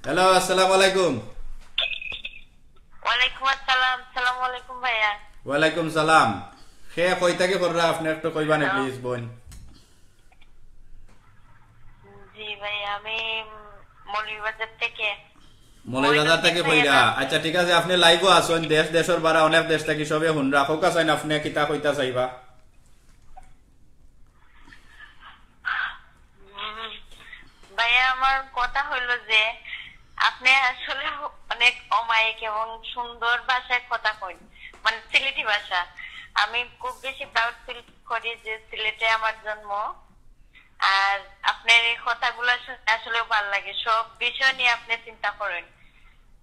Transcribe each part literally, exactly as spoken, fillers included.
হ্যালো, আসসালামু আলাইকুম। ওয়ালাইকুম আসসালাম। সালাম আলাইকুম ভাইয়া। ওয়ালাইকুম সালাম। কে কই থাকি কররা, আপনে একটু কইবা নি, হ্যালো। প্লিজ, বোন? জি ভাইয়া, আমি উম, মৌলভীবাজার থেকে। মৌলভীবাজার থাকি কইরা। আচ্ছা, ঠিক আছে, আপনে লাইভও আছইন, দেশ দেশর বারা অনেক দেশ থাকি সবে হুনরা। কউক্কা চাইন আপনে কিতা কইতা চাইবা? উম, ভাইয়া, আমার কথা হইল যে আপনি আসলে অনেক অমায়িক এবং সুন্দর ভাষায় কথা কইন, মানে সিলেটি ভাষা। আমি খুব বেশি প্রাউড ফিল করি যে সিলেটে আমার জন্ম। আর আপনার এই কথাগুলো শুনে আসলে ভালো লাগে, সব বিষয় নিয়ে আপনি চিন্তা করেন।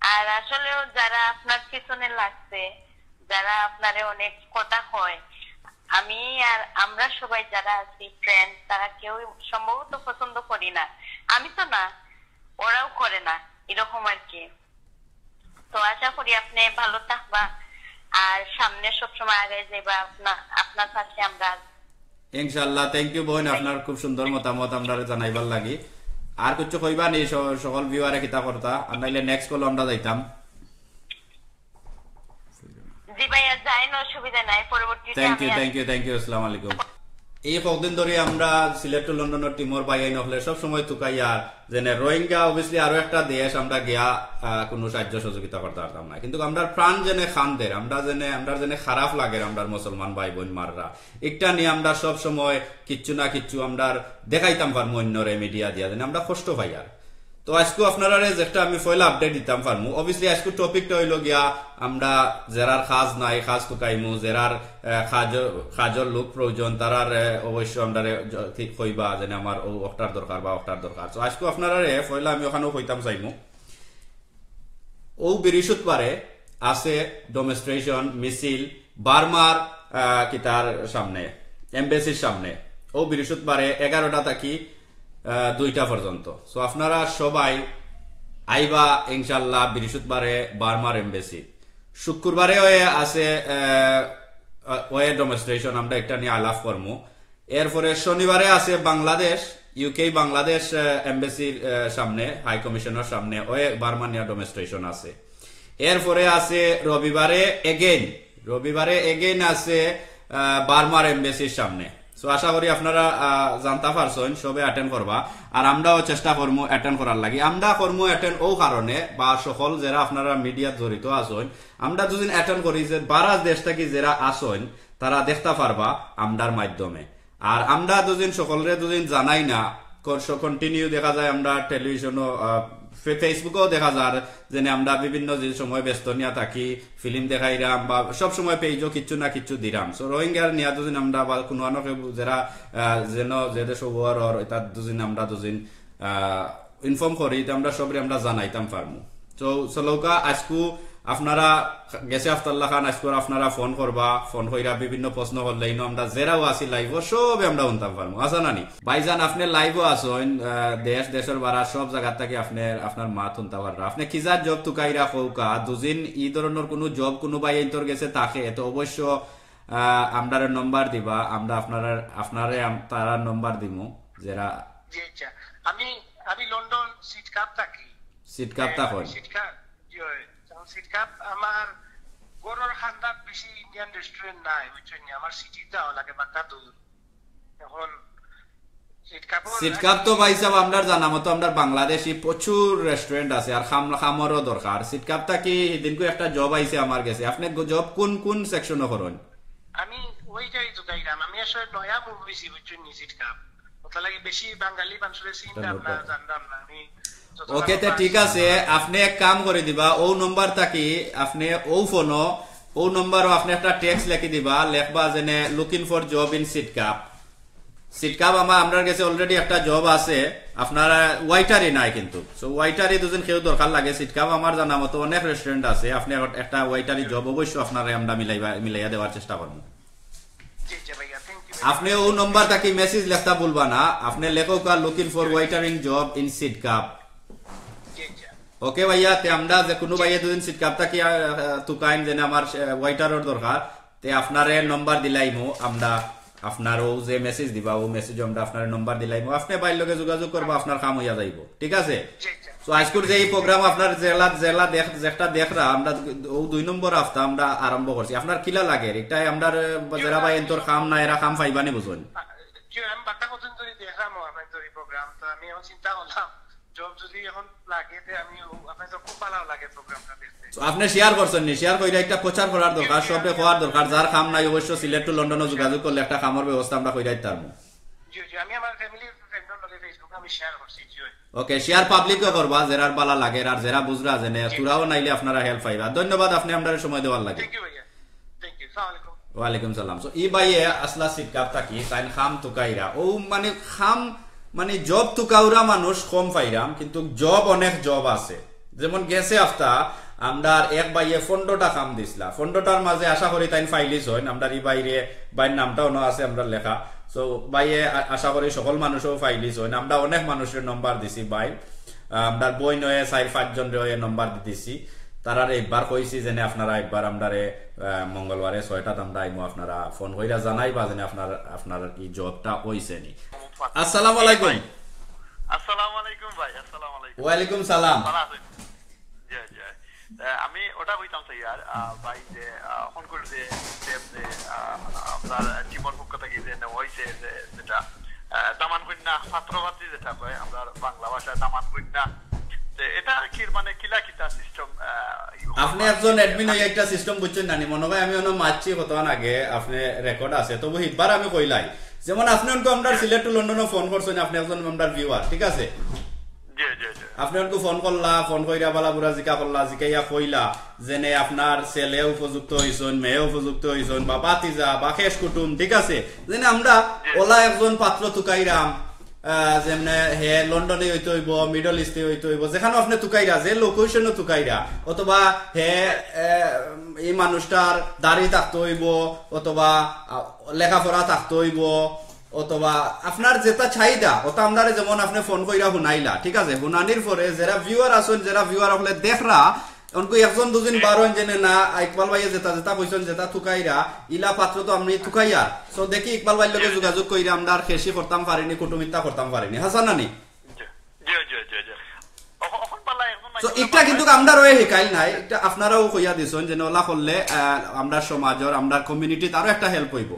আর আসলেও যারা আপনার পিছনে লাগছে, যারা আপনারে অনেক কথা কয়, আমি আর আমরা সবাই যারা আছি ফ্রেন্ড, তারা কেউ সম্ভবত পছন্দ করি না। আমি তো না, ওরাও করে না, এরকম আর কি। তো আশা করি আপনি ভালো থাকবা, আর সামনে সবসময় আগে যাইবা। আপনার আপনার পাশে আমরা আছি। ইনশাআল্লাহ। থ্যাংক ইউ বোন, আপনার খুব সুন্দর মতামত আমরারে জানাইবার লাগি। আর কিছু কইবা নি স-, সকল ভিউয়ারে কিতা করতা, আর নাইলে নেক্সট কল আমরা যাইতাম। জি ভাইয়া, যাইন, অসুবিধা নাই, পরবর্তীতে থ্যাংক আমি ইউ, আসবো। Thank you, thank you. আসসালামু আলাইকুম। এই কতদিন ধরে আমরা সিলেট টু লন্ডনর টিমর ভাইয়াইন অকলে সব সময় তুকাইয়ার, যেনে রোহিঙ্গা, অবভিয়াসলি আরো একটা দেশ, আমরা গিয়া আহ, কোনো সাহায্য সহযোগিতা করতে পারতাম না, কিন্তু আমরা প্রাণ যেনে খান্দের, আমরা যেনে, আমরা যেনে খারাপ লাগের, আমরা মুসলমান ভাই বোন মাররা, একটা নিয়ে আমরা সব সময় কিচ্ছু না কিচ্ছু আমরা দেখাইতাম পারমু অন্যরে মিডিয়া দিয়া, যেনে আমরা কষ্ট পাইয়ার। তো আজকে আপনারারে যেটা আমি পয়লা আপডেট দিতাম পারমু, অবভিয়াসলি আজকে টপিকটা হইল গিয়া আমরা যেরার কাজ নাই, কাজ তুকাইমু, যেরার আহ, কাজ, কাজর লোক প্রয়োজন, তারার আহ, অবশ্য আমরারে জ-, ঠিক কইবা যেনে আমার ও অকটার দরকার বা অকটার দরকার। তো আজকে আপনারারে পয়লা আমি ওখানেও কইতাম চাইমু, ও বৃহস্পতিবারে আছে ডেমনস্ট্রেশন, মিছিল, বার্মার আহ, কিতার সামনে, এমবেসির সামনে। ও বৃহস্পতিবারে এগারোটা থাকি আহ, দুইটা পর্যন্ত। সো আপনারা সবাই আইবা ইনশাল্লাহ বৃহস্পতিবারে বার্মার এমবেসি। শুক্রবারে ওয়ে আছে আহ, আহ, ওয়ে ডেমনস্ট্রেশন, আমরা একটা নিয়ে আলাপ করমু। এরপরে শনিবারে আছে বাংলাদেশ, ইউকে বাংলাদেশ আহ, এমবেসির আহ, সামনে, হাই কমিশনের সামনে ওয়ে বার্মা নিয়ে ডেমনস্ট্রেশন আছে। এরপরে আছে রবিবারে এগেইন, রবিবারে এগেইন আছে আহ, বার্মার এমবেসির সামনে। সো আশা করি আপনারা আহ, জানতা পারছইন, সবে অ্যাটেন্ড করবা। আর আমরাও চেষ্টা করমু অ্যাটেন্ড করার লাগি। আমরা করমু অ্যাটেন্ড ও কারণে, বা সকল যেরা আপনারা মিডিয়াত জড়িত আছইন, আমরা দুদিন অ্যাটেন্ড করি যে বারা দেশ থাকি যেরা আছইন, তারা দেখতা পারবা আমরার মাধ্যমে। আর আমরা দুদিন সকলরে দুদিন জানাই না, কন্টিনিউ দেখা যায় আমরা টেলিভিশনও, আহ, ফে-, ফেসবুকেও দেখা যার, যেনে আমরা বিভিন্ন যে সময় ব্যস্ত নিয়া থাকি, ফিল্ম দেখাইরাম বা সব সময় পেজও কিচ্ছু না কিচ্ছু দিরাম। সো রোহিঙ্গার নিয়া দুদিন আমরা বা কোনো আনো কেউ যেরা, আহ, যেন যে দেশ ওয়ার অর এটা দুদিন আমরা দুদিন, আহ, ইনফর্ম করি, এটা আমরা সবরে আমরা জানাইতাম পারমু। তো চলৌকা আজকু আপনারা গেছে আফতাল্লাহ খান, আজকু আপনারা ফোন করবা, ফোন কইরা বিভিন্ন প্রশ্ন করলে ইনো আমরা যেরাও আছি লাইভও সবে আমরা হুনতাম পারমু, আসা নানি? ভাইজান, আপনি লাইভও আছইন, আহ, দেশ, দেশর বারা সব জায়গা থাকি আপনি, আপনার মাত হুনতা পাররা। আপনি কি যার জব তুকাইরা কউকা, দুদিন ই ধরনের কোনো জব কোনো ভাইয়াইন্তর গেছে থাকে, তো অবশ্য, আহ, আমরারে নম্বর দিবা, আমরা আপনারা, আপনারে আম-, তারার নম্বর দিমু, যেরা জি, আচ্ছা। আমি, আমি লন্ডন সিট কাপ থাকি। সিট কাপ হ্যাঁ, থাকইন। আমি সিট কাপ, জি, ওই, সিট কাপ আমার ঘরর খান্দাত বেশি ইন্ডিয়ান রেস্টুরেন্ট নাই, বুঝছইন নি? আমার সিটি যাওয়া লাগে, বাক্কা দূর। এখন সিট কাপও সিট কাপ তো ভাই সাহেব, আমরার জানা মতো আমরার বাংলাদেশি প্রচুর রেস্টুরেন্ট আছে, আর খাম-, খামরও দরকার। সিট কাপ থাকি হিদিনকু একটা জব আইছে আমার গেছে। আপনি গ-, জব কোন, কোন সেকশনও করইন? আমি ওই যাই তো গাইলাম, আমি আসলে নয়া মুভ হইছি, বুঝছইন নি, সিট কাপ। ওটা লাগে বেশি বাঙালি মানুষের চিনতাম না, ধন্যবাদ। জানতাম না। আমি যত ওকে, ভালো তে পারি। ঠিক আছে, আপনি এক কাম করি দিবা, ও নম্বর থাকি আপনি ও ফোনো, ও নম্বরও আপনি একটা টেক্সট লেখি দিবা, লেখবা যেনে looking for job in seat কাপ। সিট কাপ আমার, আমরার গেছে অলরেডি একটা জব আছে, আপনারা ওয়াইটারই নাই কিন্তু। সো ওয়াইটারই দুজন কেউ দরকার লাগে, সিট কাপ আমার জানা মতো অনেক রেস্টুরেন্ট আছে, আপনি এখন একটা ওয়াইটারি জব অবশ্য আপনারে আমরা মিলাইবা, মিলাইয়া দেওয়ার চেষ্টা করবো। জি, জি ভাইয়া, thank you। আপনি ও নম্বর থাকি মেসেজ লেখতা ভুলবা না, আপনি লেখউকা looking for waitering job in seat cup. জি, জি। ওকে ভাইয়া, তে আমরা যে কোনো ভাইয়া দুদিন সিট কাপ থাকি, আহ, আহ, তুকাইন যেনে আমার, আহ, ওয়াইটারর দরকার, তে আপনারে নম্বর দিলাইমু আমরা, আপনারও যে মেসেজ দিবা, ও মেসেজও আমরা আপনারে নম্বর দিলাইমু, আপনি ভাইর লগে যোগাযোগ করবা, আপনার কাম হইয়া যাইবো, ঠিক আছে? জি, জি। তো আইজকুর যে এই প্রোগ্রাম আপনার জেলা, জেলা দেখ-, যেটা দেখরা, আমরা ও দুই নম্বর হাপ্তা আমরা আরম্ভ করছি। আপনার কিলা লাগে? এটা আমরা, আহ, যারা ভাই এন্তর কাম না, এরা কাম পাইবানি বুঝুন। জি, আমি বাক্কা কতদিন ধরে দেখলাম আপনার ধরে প্রোগ্রাম, তো আমি এখন চিন্তা করলাম, জব যদি এখন লাগে, তে আমি ও-, আপনার তো খুব ভালো লাগে প্রোগ্রামটা দেখতে। তো আপনি শেয়ার করছেন নি? শেয়ার কইরা একটা প্রচার করার দরকার, জি, জি, সবরে আমি কওয়ার দরকার। যার কাম নাই, অবশ্য সিলেট টু লন্ডনও যোগাযোগ করলে একটা কামর ব্যবস্থা আমরা কইরাই তার। জি, জি, আমি আমার ফ্যামিলি ফ্রেন্ডর লগে Facebook আমি শেয়ার করছি, জি। ওকে, শেয়ার পাবলিকও করবা, যেরার বালা লাগে, আর যেরা বুঝরা জেনে, জি। তোরাও নাইলে আপনারা হেল্প পাইবা। ধন্যবাদ আপনি আমরারে সময় দেওয়ার লাগি। থ্যাংক ইউ ভাইয়া, থ্যাংক ইউ, আসসালামু আলাইকুম। ওয়ালাইকুম সালাম। So, ই ভাইয়ে আসলা সিটকাপ থাকি, তাইন কাম তুকাইরা। ও মানে কাম, মানে জব তুকাউরা মানুষ কম পাইরাম, কিন্তু জব অনেক জব আছে। যেমন গেছে হাপ্তা আমরার এক ভাইয়ে পনেরোটা কাম দিছলা, পনেরোটার মাঝে আশা করি তাইন ফাইলিস হইন। আমরার ই বাইরে, বাইর নামটা অনো আছে আমরার লেখা। So, ভাইয়ে আ-, আশা করি সকল মানুষও ফাইলিস হইন। আমরা অনেক মানুষের নম্বর দিছি ভাই। আহ, আমরার বই নয়ে চার পাঁচ জন রে নম্বর দিতেছি। তারারে একবার কইছি যেন আপনারা একবার আমরারে, আহ, মঙ্গলবারে ছয়টাত আমরা আইমু, আপনারা ফোন কইরা জানাইবা যেন আপনার, আপনার এই জবটা হইছে নি। আসসালামু আলাইকুম। আসসালামু আলাইকুম ভাই, আসসালামু আলাইকুম। ওয়ালাইকুম সালাম। ভালো আছেন? জি, জি। আহ, আমি ওটা কইতাম চাই আর, আহ, ভাই যে, আহ, ফোন করে যে, যে, যে, আহ, আপনার টিমর পক্ষ থেকে যে নেওয়া হইছে যে, যেটা, আহ, দামান কন্যা পাত্র পাত্রী যেটা কয়, আমরা বাংলা ভাষায় দামান কন্যা। তো এটা কি মানে কিলা কিতা সিস্টেম, আহ, ই আপনি একজন অ্যাডমিন হয়ে একটা সিস্টেম বুঝছেন না নি? মনে হয় আমি অনো মারছি কতক্ষণ আগে, আপনি রেকর্ড আছে, তবু হিকবার আমি কইলাই। যেমন আপনি অনকু আমরা সিলেট টু লন্ডনও ফোন করছেন, আপনি একজন আমরা ভিউয়ার, ঠিক আছে? জি, জি, জি। আপনি অনকু ফোন করলা, ফোন কইরা বালা বুরা জিকা করলা, জিকাইয়া কইলা, যেনে আপনার ছেলে উপযুক্ত হইছইন, মেয়ে উপযুক্ত হইছইন, বা বাতিজা, বা খেশ কুটুম, ঠিক আছে? যেনে আমরা জি। ওলা একজন পাত্র তুকাইরাম, আহ, যেমনে হে লন্ডনে হইতে হইব, মিডল ইস্টে হইতে হইব, যেখানে আপনি তুকাইরা, যে লোকেশনও তুকাইরা, অথবা হে, আহ, এই মানুষটার দাড়ি থাকতে হইব, অথবা, আহ, লেখাপড়া থাকতে হইব, অথবা আপনার যেটা চাহিদা, ওটা আমরারে যেমন আপনি ফোন কইরা হুনাইলা, ঠিক আছে? হুনানির পরে যারা ভিউয়ার আছেন, যারা ভিউয়ার হলে দেখরা, অনকু একজন দুজন বারো যেনে না, ইকবাল ভাইয়ে যেটা যেটা কইছেন, যেটা তুকাইরা, ইলা পাত্র তো আমি তুকাইয়ার। So দেখি ইকবাল ভাইর লগে যোগাযোগ কইরা আমরা আর খেশি করতাম পারিনি, কুটুমিতা করতাম পারিনি। হাসান নানি? জি, জি, জি, জি। অখ-, অখন বালা এখন তো মাইক্রো এটা কিন্তু বাংলায় আমরা রয়ে হিকাইল নাই, এটা আপনারাও কইয়া দিছেন যে ওলা করলে, আহ, আমরা সমাজর, আমরা কমিউনিটিত আরো একটা হেল্প হইব।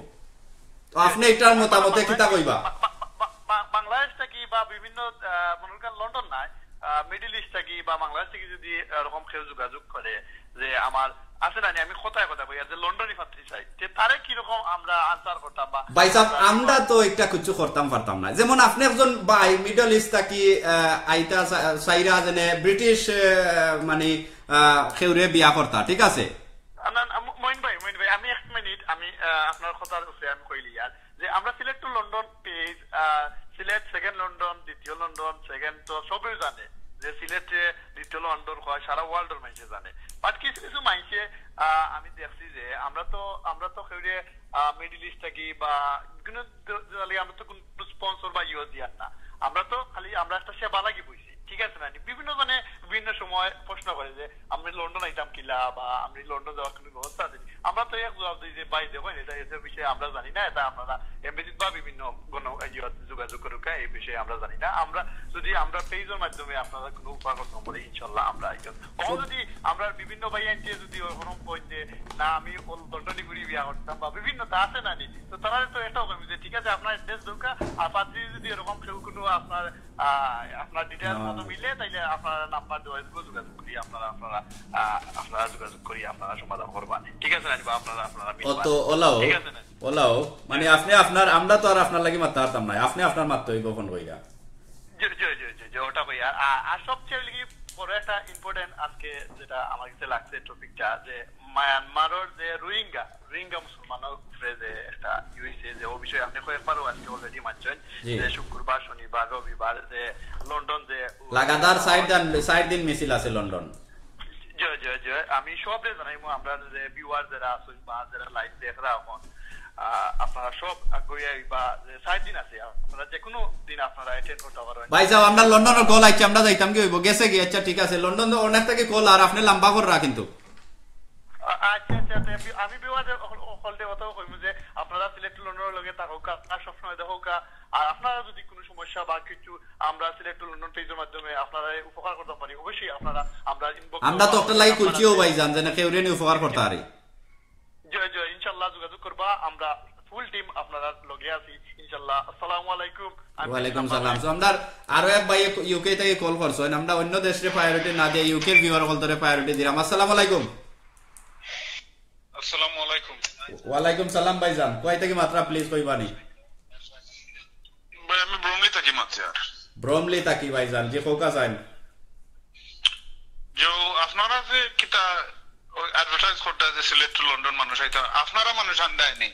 তো আপনি এটার মতামতে কিতা কইবা? বা-, বা-, বা-, বা-, বাংলাদেশ থাকি বা বিভিন্ন, আহ, মনে করেন লন্ডন নাই, আহ, মিডল ইস্ট থাকি বা বাংলাদেশ থাকি যদি এরকম কেউ যোগাযোগ করে যে আমার আছে না নি, আমি কথায় কথা কই, আর যে লন্ডনি পাত্রী চাই, তে তারে কিরকম আমরা আনসার করতাম বা ভাই সাহেব, আমরা আমরা তো একটা কিছু করতাম পারতাম না। যেমন আপনি একজন ভাই মিডল ইস্ট থাকি, আহ, আইতা চা-, চাইরা যেনে ব্রিটিশ, আহ, মানে, আহ, কেউরে বিয়া করতা, ঠিক আছে? না, না, ম-, মঈন ভাই, মঈন ভাই, আমি এক মিনিট, আমি, আহ, আপনার কথার উপরে আমি কইলি আর যে আমরা সিলেট টু লন্ডন পেজ, আহ, সিলেট সেকেন্ড লন্ডন, দ্বিতীয় লন্ডন, সেকেন্ড তো সবেই জানে যে সিলেটে দ্বিতীয় লন্ডন হয়, সারা ওয়ার্ল্ডর মাইনষে জানে। But কিছু কিছু মাইনষে, আহ, আমি দেখছি যে আমরা তো, আমরা তো কেউরে, আহ, মিডল ইস্ট থাকি বা কোনো দ-, দ-, আমরা তো কোনো স্পন্সর বা ইয়ে দিয়ার না, আমরা তো খালি আমরা একটা সেবা লাগি বইছি। ঠিক আছে না? বিভিন্ন জনে বিভিন্ন সময় প্রশ্ন করে যে, "আমি লন্ডন আইতাম কিলা?" বা "আমি লন্ডন যাওয়ার কোনো ব্যবস্থা আছে নি?" আমরা তো এক জবাব দিই যে, "ভাই, দেখুন, এটা, এটার বিষয়ে আমরা জানি না, এটা আপনারা এমবিসি বা বিভিন্ন গণ, ইয়ে, যোগাযোগ করুক, হ্যাঁ, এই বিষয়ে আমরা জানি না। আমরা যদি আমরা পেজের মাধ্যমে আপনারা কোনো উপকার করতে পারি, ইনশাল্লাহ আমরা আইতাম।" তখন যদি আমরা বিভিন্ন ভাই আনতে যদি ওরকম কই যে, "না, আমি ও লন্ডনি ঘুরি বিয়া করতাম", বা বিভিন্ন তা আছে না নি? তো তারা তো এটাও করবে যে, "ঠিক আছে, আপনার অ্যাড্রেস দরকার, আর পাত্রী যদি এরকম কেউ কোনো আপনার আহ, আপনার ডিটেইলস মতো মিলে, তাইলে আপনার নাম্বার দেওয়া হইব, যোগাযোগ করি, আপনারা, আপনারা, আহ, আপনারা যোগাযোগ করি, আপনারা সমাধান করবা। ঠিক আছে না? বা আপনারা, আপনারা মিলবা। অত ওলাও, ঠিক আছে না? ওলাও, মানে আপনি আপনার, আমরা তো আর আপনার লাগি মাততে পারতাম না, আপনি আপনার মাততে হইব ফোন কইরা। জি, জি, জি, জি, জি, ওটা কই। আর, আর, আর সবচেয়ে কি বড় একটা ইম্পর্টেন্ট আজকে যেটা আমার কাছে লাগছে টপিকটা, যে মায়ানমারের যে রোহিঙ্গা, রোহিঙ্গা মুসলমানর উপরে যে একটা ইয়ে হইছে, যে ও বিষয়ে আপনি কয়েকবারও আজকে already মাতছেন, জি। যে শুক্রবার, শনিবার, রবিবার যে লন্ডন যে লাগাতার চার দিন, চার দিন মিছিল আছে লন্ডন। জি, জি, জি, আমি সবরে জানাইমু, আমরা যে ভিউয়ার যারা আছেন বা যারা লাইভ দেখরা এখন, আহ, আপনারা সব আগুয়াই বা যে চার দিন আছে, আপনারা যে কোনো দিন আপনারা অ্যাটেন্ড করতে পারবেন। ভাই সাহেব, আমরা লন্ডনের কল আইছে, আমরা যাইতাম কি হইব? গেছে কি? আচ্ছা, ঠিক আছে, লন্ডন তো অনেক থেকে কল, আর আপনি লম্বা কররা কিন্তু। আ-, আচ্ছা, আচ্ছা, আচ্ছা, আমি, আমি ভিউয়ারদের অকল, অকলরে কথাও কইমু যে আপনারা সিলেট টু লন্ডনর লগে থাকউক্কা, আর সবসময় দেখউক্কা। আর আপনারা যদি কোনো সমস্যা বা কিছু, আমরা সিলেট টু লন্ডন পেজর মাধ্যমে আপনারা উপকার করতাম পারি, অবশ্যই আপনারা আমরা ইনবক্স আমরা তো একটা লাইক করছিও ভাইজান, যেন কেউরে নি উপকার করতা পারি। জি, জি, ইনশাআল্লাহ যোগাযোগ করবা, আমরা ফুল টিম আপনারার লগে আছি ইনশাআল্লাহ। আসসালামু আলাইকুম। আমি ওয়ালাইকুম সালাম। So, আমরার আরো এক ভাই ইউকে থাকি কল করছইন, আমরা অন্য দেশরে প্রায়োরিটি না দিয়া ইউকের ভিউয়ার অকলতরে প্রায়োরিটি দিরাম। আসসালামু আলাইকুম। আসসালামু আলাইকুম। ওয়ালাইকুম সালাম ভাইজান, কই থাকি মাতরা প্লিজ কইবানি? ভাই, আমি ব্রমলি থাকি মাতরাম। ব্রমলি থাকি ভাইজান, জি কউক্কা চাইন। যে আপনারা যে কিতা অ্যাডভার্টাইজ করতা যে সিলেট টু লন্ডন মানুষ আইতা, আপনারা মানুষ আনরায়নি?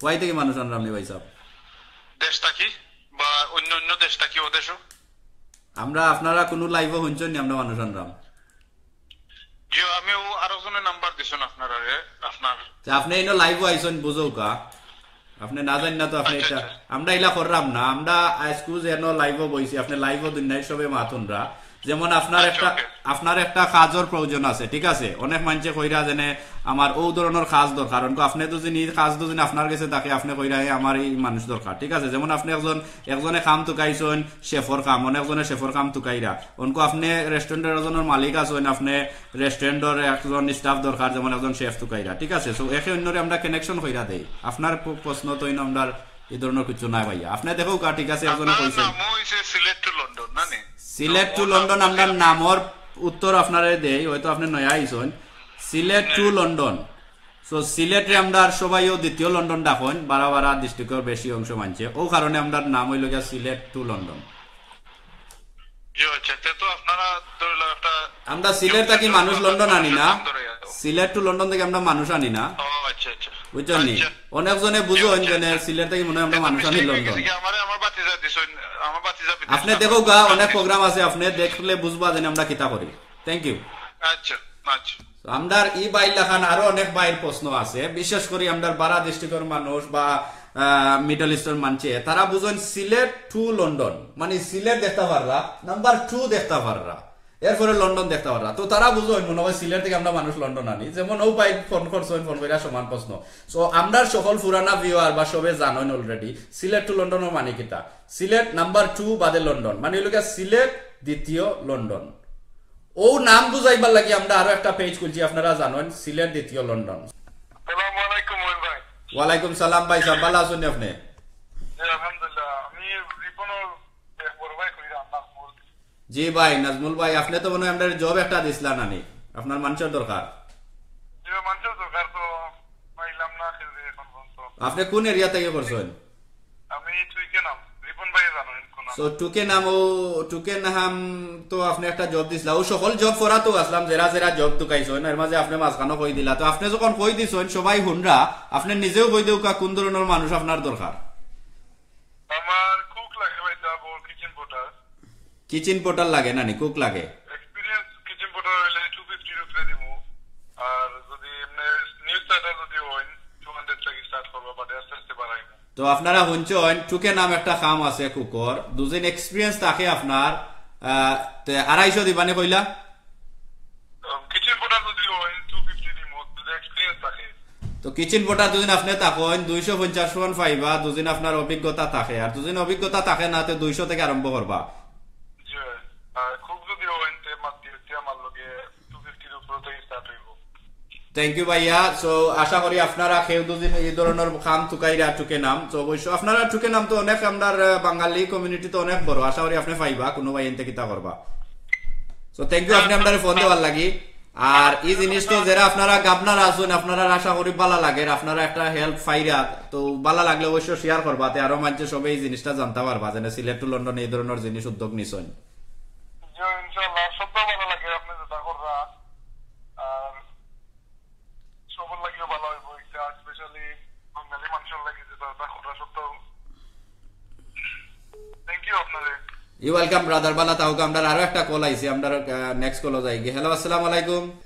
কই থাকি মানুষ আনরামনি ভাইসাব? দেশ থাকি বা অন্য অন্য দেশ থাকি, ও দেশও? আমরা আপনারা কোনো লাইভও হুনছইননি আমরা মানুষ আনরাম? জি, আমি ও আরো জনে নাম্বার দিছইন আপনারারে, আপনার তে আপনে ইনো লাইভও আইছইন বুঝউক্কা। আপনে না জানইন না তো আপনে আচ্ছা, এটা, আচ্ছা। আমরা ইলা কররাম না, আমরা আইজকু যেন লাইভও বইছি, আপনে লাইভও দুনিয়ার সবে মাতুনরা। যেমন আপনার আচ্ছা, একটা, ওকে। আপনার একটা কাজর প্রয়োজন আছে, ঠিক আছে? অনেক মানষে কইরা যেনে আমার ও ধরনর কাজ দরকার, অনকু আপনে তো যিনি কাজ তো যিনি আপনার গেছে থাকে, আপনে কইরা, "এ, আমার এই মানুষ দরকার", ঠিক আছে? যেমন আপনে একজন, একজনে কাম তুকাইছইন, শেফর কাম, অনেকজনে শেফর কাম তুকাইরা। অনকু আপনে রেস্টুরেন্টর একজনর মালিক আছইন, আপনে রেস্টুরেন্টর একজন স্টাফ দরকার, যেমন একজন শেফ তুকাইরা, ঠিক আছে? So, একে অন্যরে আমরা কানেকশন কইরা দেই। আপনার প-, প্রশ্ন তো ইনো আমরার ই ধরনর কিছু নাই ভাইয়া। আপনে দেখউক্কা, ঠিক আছে, একজনে আপনার কইছইন। নাম হইছে সিলেট টু লন্ডন, না নি? সিলেট তো টু ওর নাম লন্ডন, আমরার হইছে নামর উত্তর আপনারে দেই, হয়তো আপনে নয়া আইছইন। সিলেট টু হুম। লন্ডন। So, সিলেটরে আমরার সবাইও দ্বিতীয় লন্ডন ডাকইন, বারা বারা ডিস্ট্রিক্টর বেশি অংশ মানষে। ও কারণে আমরার নাম অইলো গিয়া সিলেট টু লন্ডন। জি, আচ্ছা, তে তো আপনারা ধরে লও একটা আমরা সিলেট থাকি মানুষ লন্ডন আনি না। নাম ধরে গেল। সিলেট টু লন্ডন থাকি আমরা মানুষ আনি না। ও, আচ্ছা, আচ্ছা। বুঝছইন নি? আচ্ছা। অনেকজনে বুঝইন আচ্ছা, যেনে আচ্ছা। সিলেট থাকি মনে হয় আমরা এখন মানুষ আনি মিস্টেক হয়ে লন্ডন। গেছে কি? আমারে আমার ভাতিজা দিছইন, আমার ভাতিজা বিদেশ আপনে আছে। দেখউক্কা, অনেক প্রোগ্রাম আছে, আপনে দেখলে বুঝবা যেনে আমরা কিতা করি। Thank you। আচ্ছা, আচ্ছা। তো আমরার ই ভাইর লাখান আরো অনেক ভাইর প্রশ্ন আছে, বিশেষ করি আমরার বারা ডিস্ট্রিক্টর মানুষ বা, আহ, মিডল ইস্টর মানষে, তারা বুঝইন সিলেট টু লন্ডন, মানে সিলেট দেখতা পাররা, নাম্বার টু দেখতা পাররা, এরপরে লন্ডন দেখতা পাররা। তো তারা বুঝইন মনে হয় সিলেট থাকি আমরা মানুষ লন্ডন আনি। যেমন ও ভাই ফোন করছইন, ফোন কইরা সমান প্রশ্ন। So, আমরার সকল পুরানা ভিউয়ার বা সবে জানইন already, সিলেট টু লন্ডনর মানে কিতা? সিলেট নাম্বার টু বাদে লন্ডন, মানে অইলো গিয়া সিলেট দ্বিতীয় লন্ডন। ও নাম বুঝাইবার লাগি আমরা আরো একটা পেজ খুলছি, আপনারা জানইন, সিলেট দ্বিতীয় লন্ডন। আসসালামু আলাইকুম মহিন ভাই। ওয়ালাইকুম সালাম ভাইসাব, ভালা আছইন নি আপনে? জি, আলহামদুলিল্লাহ। আমি রিপনর এক বড় ভাই কইরাম, নাজমুল। জি ভাই, নাজমুল ভাই, আপনে তো মনে হয় আমরারে জব একটা দিছলা নানি, আপনার মানষর দরকার। জি, মানষর দরকার তো পাইলাম না কেউরে এখন পর্যন্ত। আপনে কোন এরিয়া থাকি করছইন? আমি টুকেনাম, রিপন ভাই জানইন কোন নাম? So, টুকেনাম, ও টুকেনাম তো আপনে একটা জব দিছলা, ও সকল জব করা তো আছলাম, যেরা যেরা জব তুকাইছইন, এর মাঝে আপনে মাঝখানো কই দিলা। তো আপনে যখন কই দিছইন, সবাই হুনরা, আপনে নিজেও কই দেউক্কা কোন ধরনর মানুষ আপনার দরকার। আমার কুক লাগে ভাইসাব, কিচেন পোর্টার। কিচেন পোর্টার লাগে নানি, কুক লাগে? এক্সপিরিয়েন্স কিচেন পোর্টার অইলে টু ফিফটির উপরে দিমু। আর যদি এমনে নিউ স্টার্টার যদি অইন, টু হান্ড্রেড থাকি স্টার্ট করবো, বাদে আস্তে আস্তে বাড়াইমু। তো আপনারা হুনছইন, টুকেনাম একটা কাম আছে কুকর, দুদিন এক্সপিরিয়েন্স থাকে আপনার, আহ, তে আড়াইশো দিবানি কইলা? উম, কিচেন পোর্টার যদি অইন, টু ফিফটি দিমু, যদি এক্সপিরিয়েন্স থাকে। তো কিচেন পোর্টার দুদিন আপনে থাকইন, দুইশো পঞ্চাশ পাউন্ড পাইবা, দুদিন আপনার অভিজ্ঞতা থাকে, আর দুদিন অভিজ্ঞতা থাকে না, তে দুইশো থাকি আরম্ভ করবা। জি, আর কুক যদি অইন, তে মাত দিও, তে আমার লগে টু ফিফটির উপরে থাকি স্টার্ট অইবো। Thank you ভাইয়া। So, আশা করি আপনারা কেউ দুদিন ই ধরনর কাম তুকাইরা টুকেনাম। তো অবশ্য আপনারা টুকেনাম তো অনেক, আমরার, আহ, বাঙালি কমিউনিটি তো অনেক বড়। আশা করি আপনে পাইবা, কোনো ভাই এনতে কিতা করবা। So, thank you আপনে আমরারে ফোন দেওয়ার লাগি। আর ই জিনিস তো যেরা আপনারা গাবনার আছইন, আপনারার আশা করি ভালা লাগের, আপনারা একটা হেল্প পাইরা, তো ভালা লাগলে অবশ্য শেয়ার করবা, তে আরো মানষে সবে ই জিনিসটা জানতা পারবা, যেনে সিলেট টু লন্ডন ই ধরনর জিনিস উদ্যোগ নিছইন। জি, ইনশাআল্লাহ, সবটা ভালা লাগে আপনে যেটা কররা। আর সবর লাগিও ভালা অইবো, এটা স্পেশালি বাঙালি মানষর লাগি যেটা, যেটা কররা সবটা। Thank you আপনারে। You welcome, brother। ভালা থাকউক্কা, আমরার আরো একটা কল আইছে, আমরার, আহ, নেক্সট কলও যাইগি। হ্যালো, আসসালামু আলাইকুম।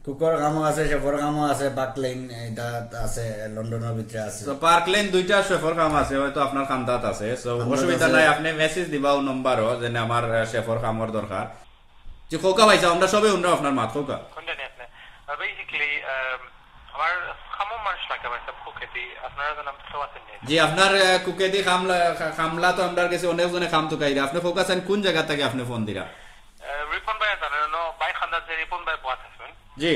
কুকর কামও আছে, শেফর কামও আছে, পার্ক লেইন এটা আছে, লন্ডনর ভিতরে আছে। তো পার্ক লেইন দুইটা শেফর কাম আছে, হয়তো আপনার কান্দাত আছে। So, কান্দাত অসুবিধা আছে। নাই, আপনে মেসেজ দিবা ও নম্বরও, যেনে আমার, আহ, শেফর কামর দরকার। জি, কউক্কা ভাইসাব, আমরা সবে হুনরাম আপনার মাত, কউক্কা। কোনটা নিয়ে আপনি? আর basically আমার খামো মানুষ লাগে ভাই সাহেব, কুকেদি। আপনারা জানেন তো, কেউ আছেন নি? জি, আপনার আহ, কুকেদি খামলা, খা- খামলা তো আমরার গেছে অনেক জনে খাম তুকাইরা। আপনে কউক্কা চাইন কোন জাগা থাকি আপনে ফোন দিরা? রিপন ভাই জানেন, ভাই খান্দাত যে রিপন ভাই বওয়া থাকবেন। জি।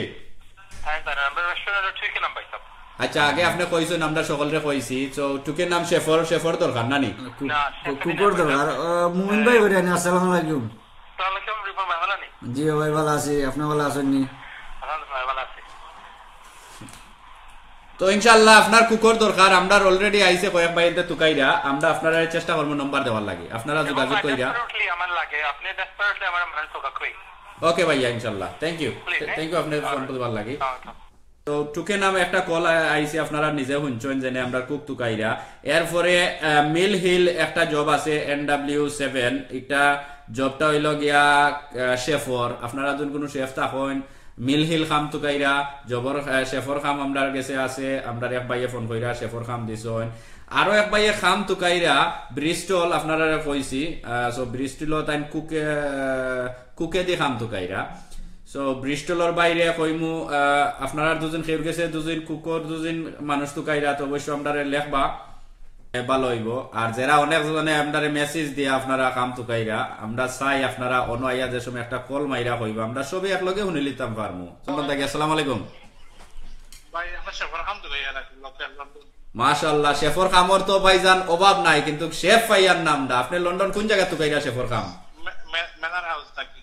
হ্যাঁ জানেন, আমরা রেস্টুরেন্টে ঠিক নাম ভাই সাহেব। আচ্ছা, আগে আপনে কইছইন, আমরা সকলরে কইছি। তো টুকের নাম শেফর, শেফর দরকার না নি? না, কুকুর দরকার। মুমিন ভাই করি আনি, আসসালামু আলাইকুম। আসসালামু আলাইকুম রিপন ভাই, ভালা নি? জি ভাই, ভালা আছি, আপনে ভালা আছইন নি? আলহামদুলিল্লাহ, ভালা আছি। তো ইনশাআল্লাহ আপনার কুকুর দরকার, আমরার already আইছে কয়েক ভাইয়ে তুকাইরা, আমরা আপনারারে চেষ্টা করমু নম্বর দেওয়ার লাগি, আপনারা যোগাযোগ কইরা। ডেসপারেটলি আমার লাগে, আপনে ডেসপারেটলি আমার মানে তো কাকুই। ওকে ভাইয়া, ইনশাআল্লাহ, thank you, thank you আপনার ফোন দেওয়ার লাগি। তো টুকে নামে একটা কল আইছে, আপনারা নিজে হুনছইন যেনে আমরার কুক তুকাইরা। এরপরে মিল হিল একটা জব আছে, এন ডাব্লিউ সেভেন, একটা জবটা অইলো গিয়া শেফর। আপনারা যদি কোনো শেফ থাকইন, মিল হিল খাম তুকাইরা, জবর শেফর খাম আমরার গেছে আছে। আমরার এক ভাইয়ে ফোন কইরা শেফর খাম দিছইন। আরো এক ভাইয়ে খাম তুকাইরা ব্রিস্টল, আপনারারে কইছি। সো ব্রিস্টলও তাইন কুকে কুকেদি খাম তুকাইরা। সো ব্রিস্টলর বাইরে কইমু, আপনারার দুজন কেউর গেছে দুজন কুকর দুজন মানুষ তুকাইরা, তো অবশ্য আমরারে লেখবা, এ, ভালা অইবো। আর যেরা অনেক জনে আমরারে মেসেজ দিয়া আপনারা খাম তুকাইরা, আমরা চাই আপনারা অনো আইয়া যে সময় একটা কল মাইরা কইবা, আমরা সবে একলগে হুনিলিতাম পারমু। চন্দন দা, আসসালামু আলাইকুম। ভাই, আমরা শেফর খাম তুকাইরা, লোকাল লন্ডন। মাশাআল্লাহ, শেফর খামর তো ভাইজান অভাব নাই, কিন্তু শেফ পাইয়ার নাম না। আপনে লন্ডন কোন জাগা তুকাইরা শেফর খাম? ম্যানর হাউস থাকি।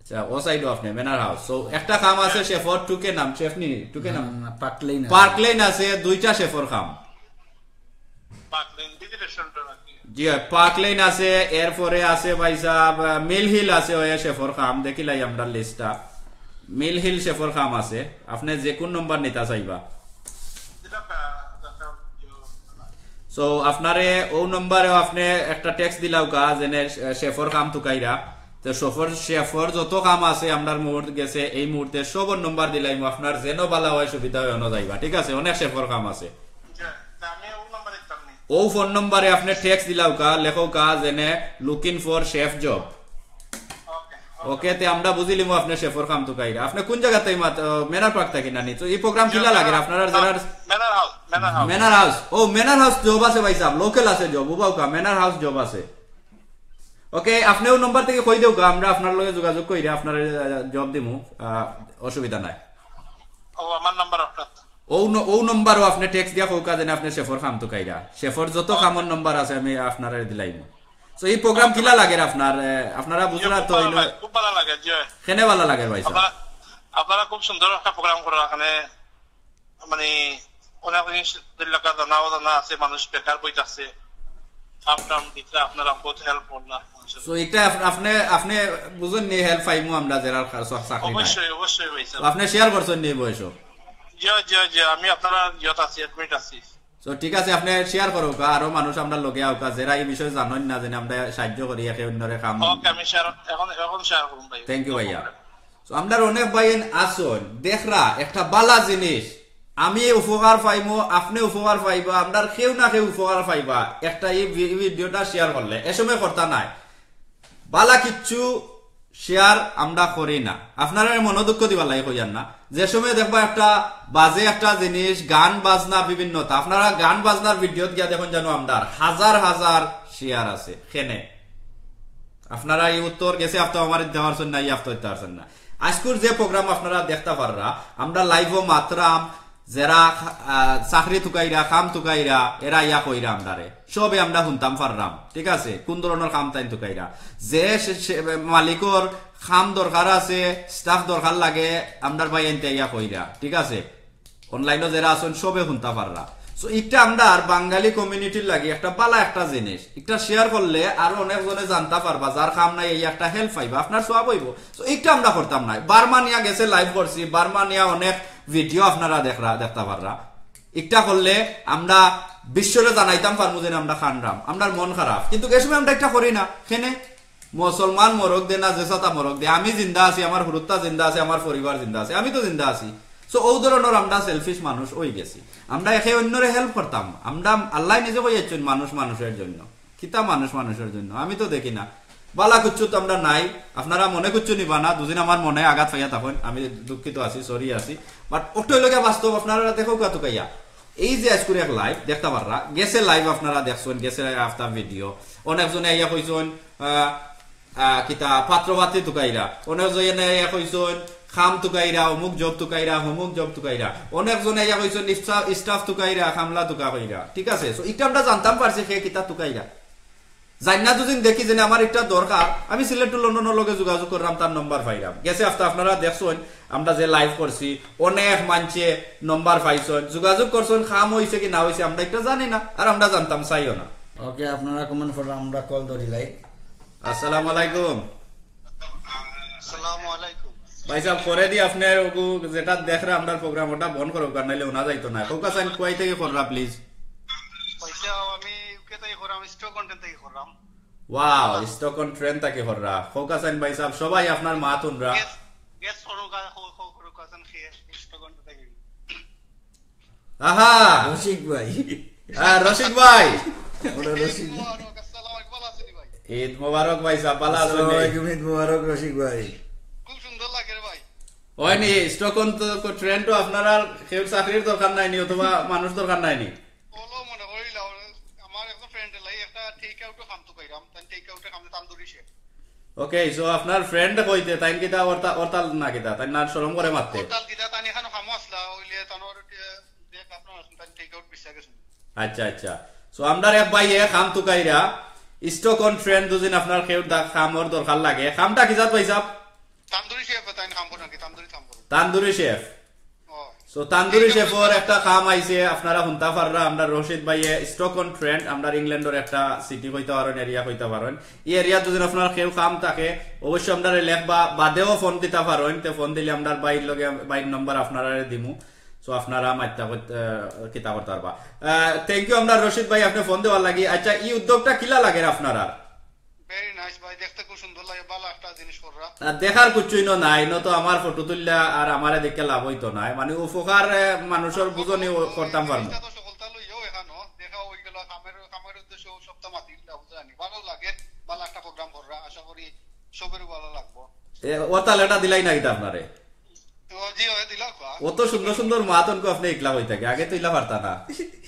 আচ্ছা, ও সাইডও আপনে ম্যানর হাউস। সো একটা খাম আছে শেফর, টুকে নাম, শেফ নি, টুকে নাম। Park lane. পার্ক লেইন আছে দুইটা শেফর খাম। পার্ক লেইন বিজি রেস্টুরেন্ট নাকি? জি অয়, পার্ক লেইন আছে, এরপরে আছে ভাই সাহেব, আহ, মিল হিল আছে, ওই শেফর খাম, দেখিলাই আমরা লিস্টটা। মিল হিল শেফর খাম আছে, আপনে যে কোন নম্বর নিতা চাইবা? সো আপনারে ও নম্বরেও আপনে একটা টেক্সট দিলাউক্কা, যেনে শে-, শেফর খাম তুকাইরা। তো শেফর, শেফর যত খাম আছে আমরার মুহূর্ত গেছে, এই মুহূর্তে সবর নম্বর দিলাইমু, আপনার যেন ভালা অয়, সুবিধা অয়, অনো যাইবা, ঠিক আছে? অনেক শেফর খাম আছে। জি, তা আমি ও নম্বরে দিতাম নি। ও ফোন নম্বরে আপনে টেক্সট দিলাউক্কা, লেখউক্কা যেনে looking for chef job। ওকে, তে আমরা বুঝিলিমু আপনে শেফর খাম তুকাইরা। আপনে কোন জাগাত থাকি মাত-, আহ, ম্যানর পার্ক থাকি নানি? তো এই প্রোগ্রাম কিলা লাগের আপনারার যেরার? Manor house, manor house. Manor house. ও, ম্যানর হাউস জব আছে ভাই সাহেব, লোকাল আছে জব, উবাউক্কা, ম্যানর হাউস জব আছে। ওকে, আপনে ও নম্বর থাকি কই দেউক্কা, আমরা আপনার লগে যোগাযোগ কইরা আপনারে, আহ, জব দিমু, আহ, অসুবিধা নাই। ও, আমার নাম্বার আপনার। ও ন-, ও নম্বরও আপনে টেক্সট দিয়া কউক্কা যেনে আপনে শেফর খাম তুকাইরা। শেফর যত খামর নম্বর আছে আমি আপনারে দিলাইমু। তো এই প্রোগ্রাম কিলা লাগের আপনার, আহ, আপনারা বুঝরা তো? খুব ভালা লাগে, খুব ভালা লাগে, জি। কেনে ভালা লাগের ভাই সাহেব? আপনারা, আপনারা খুব সুন্দর একটা প্রোগ্রাম করেন এখানে, মানে অনেক জিনিস জানা অজানা আছে, মানুষ বেকার বই থাকছে, কাম টাম দিতে আপনারা বহুত হেল্প করলা। তো এটা আপ-, আপনে, আপনে বুঝইন নি হেল্প পাইমু আমরা যেরার খা-, চ-, চাকরি নাই। অবশ্যই, অবশ্যই ভাই সাহেব। আপনে শেয়ার করছইন নি বয়স? জি, জি, জি, আমি আপনারা ইয়ত আছি, অ্যাডমিট আছি। তো ঠিক আছে, আপনে শেয়ার করউক্কা, আরো মানুষ আমরার লগে আউক্কা, যেরা এই বিষয়ে জানইন না, যেনে আমরা সাহায্য করি একে অন্যরে খাম। ওকে, আমি শেয়ার, এখন, এখন শেয়ার করুন ভাই। Thank you ভাইয়া। তো আমরার অনেক ভাইয়াইন আছইন, দেখরা একটা ভালা জিনিস, আমি উপকার পাইমু, আপনে উপকার পাইবা, আমরার কেউ না কেউ উপকার পাইবা, একটা এই ভি-, ভিডিওটা শেয়ার করলে, এ সময় করতা নায়, ভালা কিচ্ছু শেয়ার আমরা করি না। আপনারারে মনো দুঃখ দিবার লাগি কইয়ার না, যে সময় দেখবা একটা বাজে একটা জিনিস, গান বাজনা বিভিন্নতা, আপনারা গান বাজনার ভিডিওত গিয়া দেখইন যেন আমরার হাজার হাজার শেয়ার আছে। কেনে? আপনারা এই উত্তর গেছে হাপ্তা আমারে দিতা পারছইন না, এই হাপ্তা দিতা পারছইন না। আইজকুর যে প্রোগ্রাম আপনারা দেখতা পাররা, আমরা লাইভও মাতরাম, যেরা, আহ, চাকরি তুকাইরা, খাম তুকাইরা, এরা ইয়া কইরা আমরারে। সবে আমরা হুনতাম পাররাম, ঠিক আছে? কোন ধরনর খাম তাইন তুকাইরা। যে সে, সে, মালিকর খাম দরকার আছে, স্টাফ দরকার লাগে, আমরার ভাইয়াইন্তে ইয়া কইরা, ঠিক আছে? অনলাইনও যেরা আছইন সবে হুনতা পাররা। So, ইটা আমরার বাঙালি কমিউনিটির লাগি একটা ভালা একটা জিনিস। ইটা শেয়ার করলে আরো অনেক জনে জানতা পারবা, যার খাম নাই এই একটা হেল্প পাইবা, আপনার সওয়াব অইবো। So, ইটা আমরা করতাম নায়। বার্মা নিয়া গেছে লাইভ করছি, বার্মা নিয়া অনেক ভিডিও আপনারা দেখরা, দেখতা পাররা। ইটা করলে আমরা বিশ্বরে জানাইতাম পারমু যেন আমরা খানরাম, আমরার মন খারাপ, কিন্তু এ সময় আমরা ইটা করি না। কেনে? মুসলমান মরক দে না যে সাতা মরক দে, আমি জিন্দা আছি, আমার হুরুত্তা জিন্দা আছে, আমার পরিবার জিন্দা আছে, আমি তো জিন্দা আছি। So, ও ধরনর আমরা সেলফিশ মানুষ অই গেছি। আমরা একে অন্যরে হেল্প করতাম, আমরা আল্লায় নিজে কইয়াইছইন মানুষ মানুষের জন্য। কিতা মানুষ মানুষের জন্য? আমি তো দেখি না। বালা কুচ্ছু তো আমরা নাই, আপনারা মনে কুচ্ছু নিবা না, দুদিন আমার মনে আঘাত পাইয়া তখন আমি দুঃখিত আছি, সরি আছি। বাট ওটাই লগে বাস্তব, আপনারা দেখো কা তুকাইয়া। এই যে আজকুর এক লাইভ দেখতে পাররা, গেছে লাইভ আপনারা দেখছেন, গেছে আফতা ভিডিও, অনেকজনে আইয়া কইছেন, আহ, আহ, কিতা পাত্র পাত্রী তুকাইরা, অনেকজনে আইয়া কইছেন খাম তুকাইরা, অমুক জব তুকাইরা, হমুক জব তুকাইরা, অনেকজনে আইয়া কইছেন স্টাফ তুকাইরা, খামলা তুকা কইরা, ঠিক আছে? So এটা আমরা জানতাম পারছি সে কিতা তুকাইরা। জানি না দুদিন দেখি যে না, আমার একটা দরকার, আমি সিলেট টু লন্ডনের লগে যোগাযোগ করলাম, তার নম্বর পাইলাম। গেছে আফতা আপনারা দেখছেন, আমরা যে লাইভ করছি, অনেক মানষে নম্বর পাইছেন, যোগাযোগ করছেন, কাম হইছে কি না হইছে আমরা একটা জানি না, আর আমরা জানতাম চাইও না। ওকে, আপনারা কমেন্ট করলে আমরা কল ধরি লাই। আসসালামু আলাইকুম। আসসালামু আলাইকুম। ভাই সাহেব, করে দি আপনি ওগু যেটা দেখরা আমরার প্রোগ্রাম, ওটা বন্ধ করো, কারণ নাইলে ওনা যাইতো না। কউকা চাইন কুয়াই থেকে কররা, প্লিজ। ভাই সাহেব, আমি ইউকে থেকে করলাম, স্টক কন্টেন্ট থেকে করলাম। ওয়াও, স্টক অন ট্রেন্ড থাকি কররা। কউকা চাইন ভাই সাহেব, সবাই আপনার মাত হুনরা। গেস, গেস করো গা, কো, কো, করো গা, চান খেয়ে, স্টক কন্টেন্ট থেকে। আহা! রসিক ভাই। হ্যাঁ, রসিক ভাই। ওটা রসিক। ঈদ মোবারক, আসসালামু আলাইকুম, ভালো আছেন ভাই? ঈদ মোবারক ভাই সাহেব, ভালো আছেন নি? আসসালামু আলাইকুম, ঈদ মোবারক রসিক ভাই। খুব সুন্দর লাগে রে ভাই। ওই নি, স্টক অন তো, ট্রেন্ড তো আপনার আর কেউ চাকরির দরকার নাই নি, অথবা মানুষ দরকার নাই নি? বলো মনে করিলা, আমার একজন ফ্রেন্ড লাই একটা টেক আউটও খাম তুকাইরাম, তাই টেক আউটে খাম তান্দুরি শেফ। ওকে, so আপনার ফ্রেন্ড কইতে, তাইন কিতা ওরতা-, ওরতাল না কিতা, তাইন না শরম করে মাততে? ওরতাল কিতা, তাইন এখানো খামো আসলা, ওইলে তানোর, এ, দেখ আপনার আসুন, তাইন টেক আউট পিছা গেছুন। আচ্ছা, আচ্ছা। So আমরার এক ভাইয়ে খাম তুকাইরা, স্টক অন ট্রেন্ড দুদিন আপনার কেউ দা-, খামর দরকার লাগে। খামটা কি জাত ভাই সাহেব? তান্দুরি শেফ, তাইন খাম করো নাকি? তান্দুরি খাম করো। তান্দুরি শেফ। ও। So, তান্দুরি শেফর একটা কাম আইছে, আপনারা হুনতা পাররা, আমরা রশিদ ভাইয়ে স্টক অন ট্রেন্ট, আমরা ইংল্যান্ডর একটা সিটি কইতা পারেন, এরিয়া কইতা পারেন। এই এরিয়া যদি আপনার কেউ কাম থাকে, অবশ্যই আমরারে লেখবা, বাদেও ফোন দিতা পারেন, তে ফোন দিলে আমরার ভাইর লগে, ভাইর নম্বর আপনারারে দিমু। So, আপনারা মাত্তা কইত-, আহ, কিতা করতা পারবা। আহ, thank you আমরা রশিদ ভাই, আপনি ফোন দেওয়ার লাগি। আচ্ছা, এই উদ্যোগটা কিলা লাগের আপনারা? Very nice ভাই, দেখতে খুব সুন্দর লাগে, ভালো একটা জিনিস কররা। আর দেখার কুচ্ছুই ন নাই, ন তো আমার ফটো তুললা আর আমারে দেখে লাভ হইতো নাই, মানে উপকার, এ, মানুষর বুঝনি ও করতাম পারমু। জিনিসটা তো সকলতা লইয়াও এখানো দেখা হই গেল, কামের, কামের উদ্দেশ্য সবটা মাতিল, বুঝলানি? ভালো লাগে, ভালো একটা প্রোগ্রাম কররা, আশা করি সবেরও ভালো লাগবো। এ, ও তাহলে এটা দিলাই না কিতা আপনারে? ও জি, ওই দিলাম, কোয়া। অত সুন্দর সুন্দর মাত অনকু আপনি একলা হই থাকে, আগে তো ইলা পারতা না।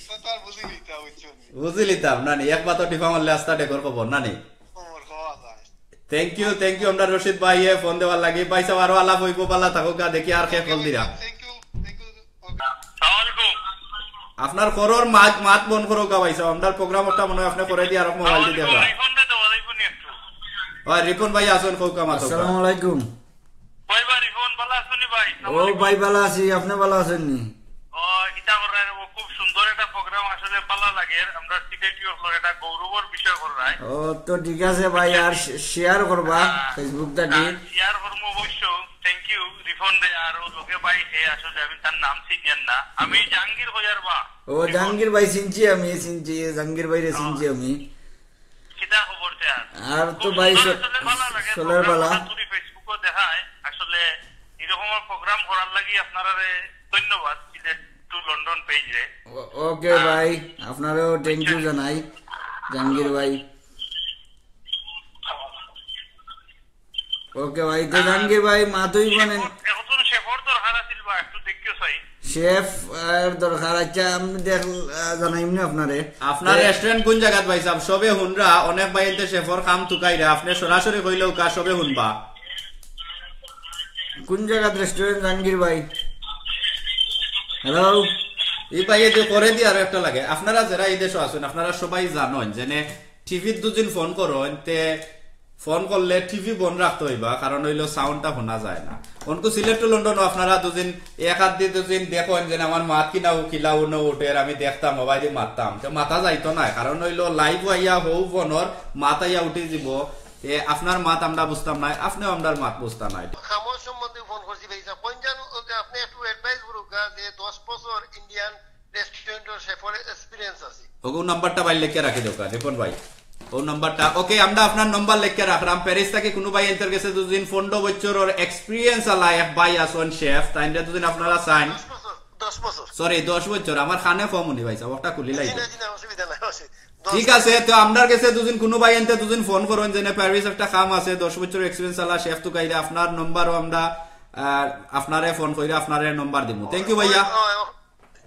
তো তার বুঝি নিতা, বুঝছো নি? বুঝি নিতাম, না নি, এক মাত্র টিফা মারলে আস্তা ডেকর খবর, না নি? খবর, খবর যায়। Thank you, thank you, আমরা রশিদ ভাইয়ে ফোন দেওয়ার লাগি। ভাই সাহেব, আরো আলাপ হইবো, বালা থাকো, কা দেখি আর কে কল দিরা। Thank you, thank you, okay। আসসালামু আলাইকুম। আপনার করর মাত, মাত বন্ধ করো কা ভাই সাহেব, আমরার প্রোগ্রাম ওটা মনে হয় আপনি করে দিয়ে আর মোবাইল দিয়ে দেখবা। রিফন্ডে দেওয়া যাইবো নি একটু? ওই রিপন ভাই আসুন, কউকা মাত। আসসালামু আলাইকুম। ভাই, ভাই, রিপন, ভালা আছনি ভাই? ও ভাই, ভালা আছি, আপনি ভালা আছেন নি? ও, ইটা করে রে, ও খুব সুন্দর একটা প্রোগ্রাম, আসলে ভালা লাগে। আমরা সিলেটি অকলর এটা গৌরবর বিষয় কররায়। ও, তো ঠিক আছে ভাই, আর শে-, শেয়ার করবা হ্যাঁ। Facebook থাকি। আর শেয়ার করমু অবশ্য। Thank you, রিপন দে, আর ও লোকে ভাই, হে আসলে আমি তার নাম চিনিয়ার না। আমি জাহাঙ্গীর কইয়ার বা। ও, রিপন। জাহাঙ্গীর ভাই চিনছি আমি, চিনছি, জাহাঙ্গীর ভাইরে ও। চিনছি আমি। কিতা খবর তে আর? আর তো খুব ভাই সুন্দর স-, আসলে ভালা লাগে, চলের প্রোগ্রাম বালা। করা তুলি Facebook-ও দেখায়। আসলে এরকম প্রোগ্রাম করার লাগি আপনারারে ধন্যবাদ, সিলেট টু লন্ডন পেজ রে। ও-, ওকে হ্যাঁ। ভাই, আপনারেও thank you জানাই, জাহাঙ্গীর ভাই। ওকে ভাই, তো জাহাঙ্গীর ভাই, মাতুই বনেন। এখন, এখন তো শেফর দরকার আছিল বা, একটু দেখিও চাই। শেফ, আহ, দরকার, আচ্ছা, আমি দেখ, আহ, জানাইমু নে আপনারে। আপনার এ- রেস্টুরেন্ট কোন জাগাত ভাই সাহেব? সবে হুনরা, অনেক ভাই এতে শেফর কাম তুকাইরা, আপনি সরাসরি কইলেও কা সবে হুনবা। কোন জাগাত রেস্টুরেন্ট জাহাঙ্গীর ভাই? হ্যালো? এই ভাই এতে করে দি আরো একটা লাগে। আপনারা যারা এই দেশো আছেন, আপনারা সবাই জানেন যে নে টিভিত দুদিন ফোন করইন, তে ফোন করলে টিভি বন্ধ রাখতে হইবা, কারণ হইলো সাউন্ডটা শোনা যায় না। অনকু সিলেট টু লন্ডনও আপনারা দুদিন, এক হাত দি দুদিন দেখইন যে আমার মাত কিনা উ-, কিলা উনো উঠের, আমি দেখতাম, মোবাইল দি মাততাম। তে মাতা যাইতো না, কারণ হইলো লাইভ আইয়া হউ ফোনর মাত আইয়া উঠি যিবো। তে আপনার মাত আমরা বুঝতাম না, আপনেও আমরার মাত বুঝতা না। খামর সম্বন্ধে ফোন করছি ভাই সাহেব, কোন জানো যে আপনি একটু অ্যাডভাইস করুক যে দশ বছর ইন্ডিয়ান রেস্টুরেন্টর শেফর এক্সপিরিয়েন্স আছে। ওগো নাম্বারটা ভাই লেখে রাখি দেউক্কা, রিপন ভাই। ও নাম্বারটা, ওকে, আমরা আপনার নাম্বার লেখে রাখলাম। প্যারিস থাকি কোনো ভাই এনতর গেছে দুদিন পনেরো বছরর এক্সপিরিয়েন্স আলা এক ভাই আছইন শেফ, তাইনরে দুদিন আপনারা চাইন। দশ বছর, দশ বছর। সরি, দশ বছর, আমার কানে কম হুনি ভাই সাহেব, ওটা খুলি লাই। জি না, জি না, অসুবিধা নাই, অসুবিধা। ঠিক আছে, তো আমরার গেছে দুইজন, কুনু ভাইয়াইন্তে দুইজন ফোন করইন, যেনে প্যারিস একটা কাম আছে, দশ বছর এক্সপিরিয়েন্স আলা শেফ তুকাইরা, আপনার নম্বরও আমরা, আহ, আপনারে ফোন কইরা আপনারে নম্বর দিমু। থ্যাংক ইউ ভাইয়া। ওই, ওই,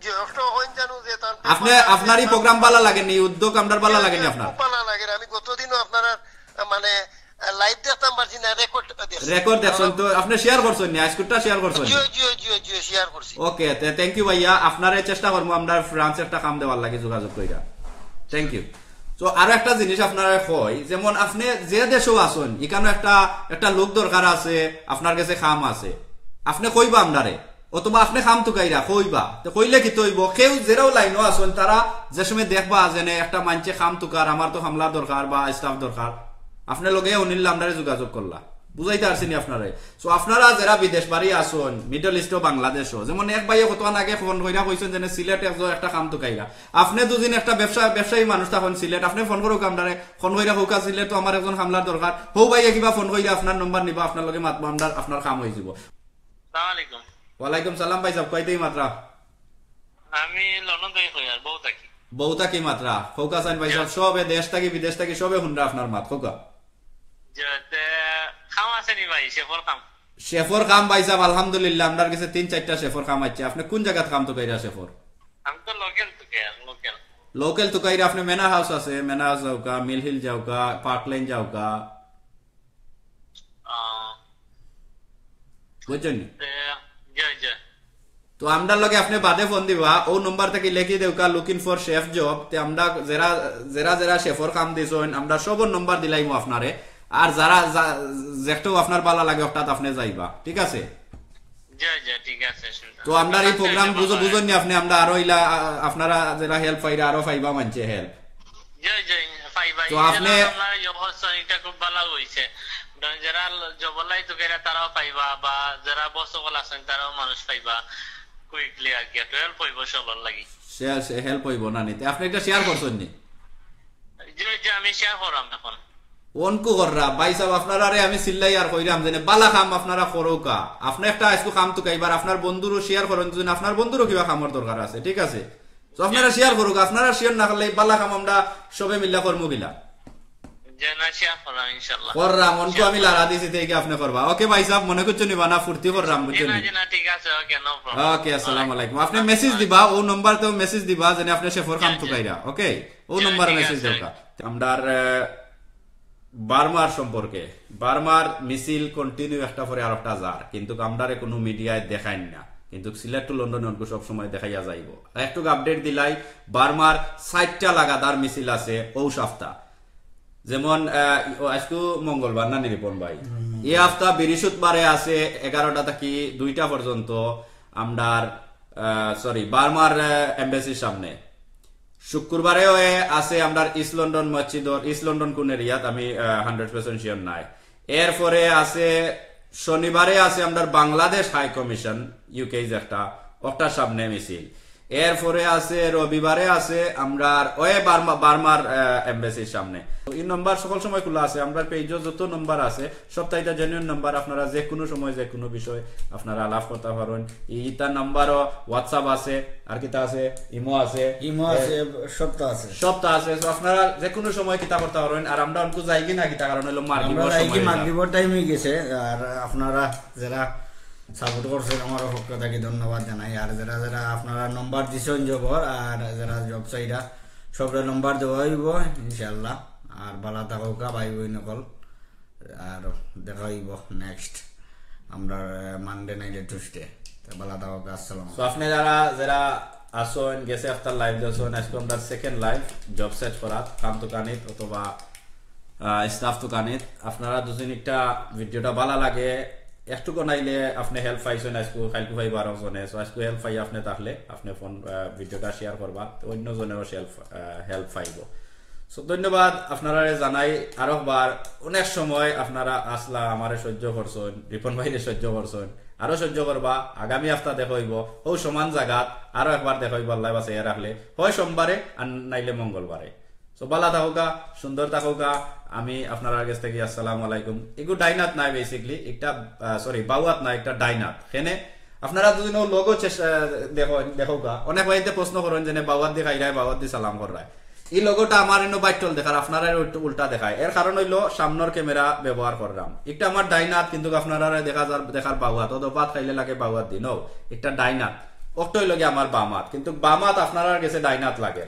জি, ওটা হইন জানো যে তার আপনি, ব্যাপারটা আপনার এই আছে, প্রোগ্রাম ভালা লাগেনি, উদ্যোগ আমরার ভালা জি, লাগেনি জি, আপনার? খুব ভালা লাগে। আমি গতদিনও আপনার, আহ, মানে, আহ, লাইভ দেখতাম পারছি না, রেকর্ড দেখছি। রেকর্ড দেখছেন তো, আপনি শেয়ার করছেন নি, আইসকুটটা শেয়ার করছেন নি? জি, জি, জি, জি, শেয়ার করছি। ওকে, তে থ্যাংক ইউ ভাইয়া, আপনারে চেষ্টা করবো আমরা ফ্রান্সে একটা কাম দেওয়ার লাগি যোগাযোগ কইরা। Thank you. তো আরো একটা জিনিস আপনারে কই, যেমন আপনি যে দেশও আছেন, এখানে একটা, একটা লোক দরকার আছে, আপনার গেছে কাম আছে, আপনি কইবা আমরারে, অথবা আপনি কাম তুকাইরা কইবা, তো কইলে কিতা অইবো, কেউ যেরাও লাইনও আছেন, তারা যে সময় দেখবা যেনে একটা মানষে কাম তুকার, আমার তো কামলা দরকার বা স্টাফ দরকার, আপনার লগে অনিল আমরারে যোগাযোগ করলা। বুঝাইতে পারছি নি আপনারে? So আপনারা যেরা বিদেশ বাড়ি আছেন, মিডল ইস্টও বাংলাদেশও, যেমন এক ভাইয়ে কতক্ষণ আগে ফোন কইরা কইছেন যেনে সিলেট একজন একটা কাম তুকাইরা, আপনি দুইজন একটা ব্যবসা, ব্যবসায়ী মানুষ তখন সিলেট, আপনি ফোন করুক আমরারে, ফোন কইরা কউক্কা সিলেট তো আমার একজন কামলার দরকার, হউ ভাইয়ে কিবা ফোন কইরা আপনার নম্বর নিবা, আপনার লগে মাতবো, আমরার, আপনার কাম অইযিবো। আসসালামু আলাইকুম। ওয়ালাইকুম সালাম ভাই সাহেব, কই থাকি মাতরা? আমি লন্ডন থাকি কইয়ার, বউ থাকি। বউ থাকি মাতরা, কউক্কা চাইন ভাই সাহেব, জি। সবে দেশ থাকি বিদেশ থাকি সবে হুনরা আপনার মাত, কউক্কা। জি, তে কাম আছে নি ভাই, শেফর কাম? শেফর কাম ভাই সাহেব, আলহামদুলিল্লাহ, আমরার গেছে তিন চাইরটা শেফর কাম আছে। আপনি কুন জাগাত কাম তুকাইরা শেফর? আমি তো লোকাল তুকাইয়ার, লোকাল। লোকাল তুকাইরা আপনি ম্যানর হাউস আছে, ম্যানর হাউস যাউক্কা, মিল হিল যাউক্কা, পার্ক লেন যাউক্কা। আহ, বুঝছইন নি? তে, জি, জি। তো আমরার লগে আপনি বাদে ফোন দিবা, অউ নম্বর থাকি লেখি দেউক্কা, looking for chef job। তে আমরা যেরা, যেরা, যেরা শেফর কাম দিছইন, আমরা সবর নম্বর দিলাইমু আপনারে। আর যারা, যা-, যেকটাউ আপনার ভালা লাগে, অকটাত আপনি যাইবা, ঠিক আছে? জি, জি, ঠিক আছে, সুন্দর। তো আমরার এই প্রোগ্রাম বুঝো, বুঝইন নি আপনি, আমরা আরো ইলা, আ-, আপনারা যেরা হেল্প পাইরা, আরো পাইবা মানষে হেল্প। জি, জি, পাইবা। তো এই আপনি যে আপনার এই অবস্থা, এটা খুব ভালা অইছে। যেরা জবর লাগি তুকাইরা তারাও পাইবা, বা যেরা বস অকল আছেন তারাও মানুষ পাইবা। Quickly আর কি, একটু হেল্প অইবো সবর লাগি। সে, সে হেল্প অইবো না নি? তে আপনি একটা শেয়ার করছেন নি? জি, জি, আমি শেয়ার করাম এখন। অনকু কররা, ভাই সাহেব, আপনারারে আমি চিল্লাই আর কইরাম যেনে ভালা কাম আপনারা করউক্কা। আপনি একটা আইজকু কাম তুকাইবার, আপনার বন্ধুরও শেয়ার করইন, যদি আপনার বন্ধুরও কিবা কামর দরকার আছে, ঠিক আছে? তো আপনারা শেয়ার করউক্কা, আপনারা শেয়ার না করলে ভালা কাম আমরা সবে মিল্লা করমু কিলা? জি না, শেয়ার করাম ইনশাআল্লাহ। কররাম, অনকু আমি লারা দিছি, তে কি আপনি করবা। ওকে ভাই সাহেব, মনে করছো নিবা না, ফুর্তি কররাম, জি বুঝছেন না, নি? জি না, ঠিক আছে, ওকে, no problem। ওকে, আসসালামু আলাইকুম। আপনি মেসেজ দিবা, অউ নম্বর তেউ মেসেজ দিবা, যেনে আপনি শেফর কাম জি, জি। তুকাইরা, ওকে? অউ জি, নম্বরে ঠিক মেসেজ আছে। দেউক্কা। আমরার, আহ, বার্মার সম্পর্কে, বার্মার মিছিল কন্টিনিউ একটা পরে আরোকটা যার, কিন্তু আমরারে কুনু মিডিয়ায় দেখাইন না, কিন্তু সিলেট টু লন্ডনে অনকু সব সময় দেখাইয়া যাইবো। আর একটু আপডেট দিলাই, বার্মার চাইরটা লাগাতার মিছিল আছে অউ সপ্তাহ। যেমন, আহ, ও আইজকু মঙ্গলবার না নি রিপন ভাই? হুম। ই সপ্তাহ বৃহস্পতিবারে আছে এগারোটা থাকি দুইটা পর্যন্ত আমরার, আহ, সরি, বার্মার, আহ, এমবেসির সামনে। শুক্রবারেও এ আছে আমরার ইস্ট লন্ডন মসজিদর, ইস্ট লন্ডন কুন এরিয়াত আমি, আহ, হান্ড্রেড পার্সেন্ট শিওর নাই। এরপরে আছে শনিবারে আছে আমরার বাংলাদেশ হাই কমিশন, ইউকে একটা, অকটার সামনে মিছিল। এরপরে আছে রবিবারে আছে আমরার ওই বার্মা, বার্মার, আহ, এমবেসির সামনে। তো ই নম্বর সকল সময় খোলা আছে, আমরার পেজও যত নম্বর আছে সবতা ইতা জেনুইন নম্বর, আপনারা যে কুনু সময় যে কুনু বিষয় আপনারা আলাপ করতা পারইন। ইতা নম্বরও WhatsApp আছে, আর কিতা আছে, ইমো আছে, ইমো আছে, সবতা আছে। সবতা আছে। So আপনারা যে কুনু সময় কিতা করতা পারইন, আর আমরা অনকু যাইগি না কিতা, কারণ অইলো মাগরিবর সময় অইলো। মাগরিবর টাইম অইগেছে, আর আপনারা যেরা সাপোর্ট করছইন আমার পক্ষ থাকি ধন্যবাদ জানাই। আর যেরা যেরা আপনারা নম্বর দিছইন জবর, আর যেরা জব চাইরা, সবরে নম্বর দেওয়া অইবো ইনশাআল্লাহ। আর ভালা থাকউক্কা ভাই বইন অকল, আর দেখা অইবো নেক্সট আমরার, আহ, মানডে নাইলে টিউসডে। তো ভালা থাকউক্কা, আসসালামু আলাইকুম। So আপনি যারা, যেরা আছইন, গেছে আফতার লাইভ দেখছইন, আইজকু আমরার সেকেন্ড লাইভ, জব সার্চ করাত, কাম তুকানিত অথবা, আহ, স্টাফ তুকানিত। আপনারা দুইজন একটা ভিডিওটা ভালা লাগে, একটুকু নাইলে আপনি হেল্প পাইছইন আইজকু, কাইলকু পাইবা আরো জনে। So আইজকু হেল্প পাই আপনি থাকলে, আপনি ফোন, আহ, ভিডিওটা শেয়ার করবা, তো অন্য জনেও হেল্প, আহ, হেল্প পাইবো। So ধন্যবাদ আপনারারে জানাই আরোকবার। অনেক সময় আপনারা আছলা, আমারে সহ্য করছইন, রিপন ভাইরে সহ্য করছইন, আরো সহ্য করবা। আগামী আফতা দেখা অইবো, অউ সমান জাগাত আরো একবার দেখা অইবো, আল্লায় বাঁচাইয়া রাখলে, হয় সোমবারে আর নাইলে মঙ্গলবারে। So ভালা থাকউক্কা, সুন্দর থাকউক্কা। আমি আপনারার গেছ থাকি আসসালামু আলাইকুম। ইগু ডাইনাত নায়, basically একটা, আহ, সরি, বাউয়াত নায়, একটা ডাইনাত। কেনে আপনারা যদি অউ লোগো চেস-, আহ, দেখো, দেখউক্কা, অনেক ভাইতে প্রশ্ন করইন যেনে বাউয়াত দি খাইরায়, বাউয়াত দি সালাম কররায়। এই লোগোটা আমার ইনো বাইটল দেখার, আপনারারে উল্টা দেখায়। এর কারণ অইলো সামনর ক্যামেরা ব্যবহার কররাম। একটা আমার ডাইন আত, কিন্তু আপনারারে দেখা যার, দেখার বাউ আত। অতো ভাত খাইলে লাগে বাউ আত দি, no, একটা ডাইন আত। অকটা অইলো গিয়া আমার বাম আত, কিন্তু বাম আত আপনারার গেছে ডাইন আত লাগে।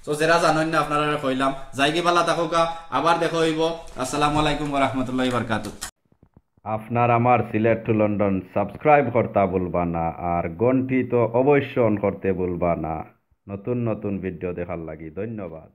So যেরা জানইন না, আপনারারে কইলাম। যাইগি, ভালা থাকউক্কা, আবার দেখা অইবো। আসসালামু আলাইকুম ওয়া রাহমাতুল্লাহি ওয়া বারাকাতুহু। আপনার আমার সিলেট to লন্ডন subscribe করতা ভুলবা না, আর ঘন্টি তো অবশ্য on করতে ভুলবা না নতুন নতুন ভিডিও দেখার লাগি। ধন্যবাদ।